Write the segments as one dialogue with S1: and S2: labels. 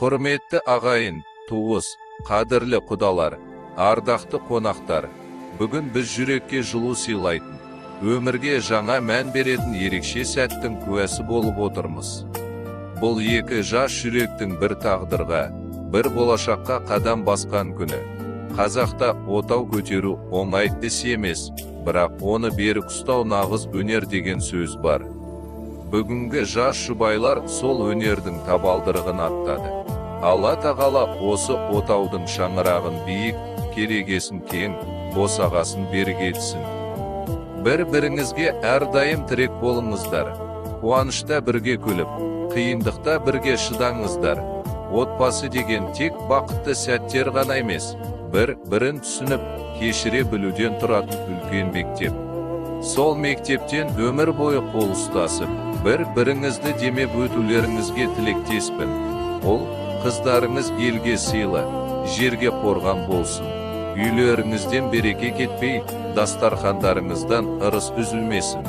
S1: Құрметті ағайын, туыс, қадірлі құдалар, ардақты қонақтар, бүгін біз жүрекке жылу сыйлайтын, өмірге жаңа мән беретін ерекше сәттің куәсі болып отырмыз. Бұл екі жас жүректің бір тағдырға, бір болашаққа қадам басқан күні. Қазақта «Отау көтеру оңай іс емес, бірақ оны берік ұстау нағыз өнер» деген сөз бар. Бүгінгі жас жұбайлар сол өнердің табалдырығын аттады. Алла Тағала осы отаудың шаңырағын биік, керегесін кең, босағасын берік етсін. Бір біріңізге әрдайым тірек болыңыздар. Қуанышта бірге күліп, қиындықта бірге шыдаңыздар. Отбасы деген тек бақытты сәттер ғана емес, бір бірін түсініп, кешіре білуден тұратын үлкен мектеп. Сол мектептен өмір бойы қол ұстасып, бір біріңізді демеп өтулеріңізге тілектеспін. Ұл қыздарыңыз елге сыйлы, жерге қорған болсын. Үйлеріңізден береке кетпей, дастархандарыңыздан ырыс үзілмесін.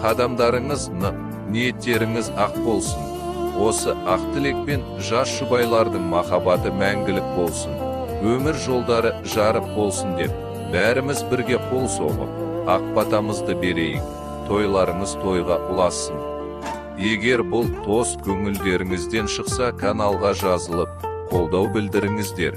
S1: Қадамдарыңыз нық, ниеттеріңіз ақ болсын. Осы ақ тілекпен жас жұбайлардың махаббаты мәңгілік болсын, өмір жолдары жарық болсын деп, бәріміз бірге қол соғып, ақ батамызды берейік. Тойларыңыз тойға ұлассын. Егер бұл тост көңілдеріңізден шықса, каналға жазылып, қолдау білдіріңіздер.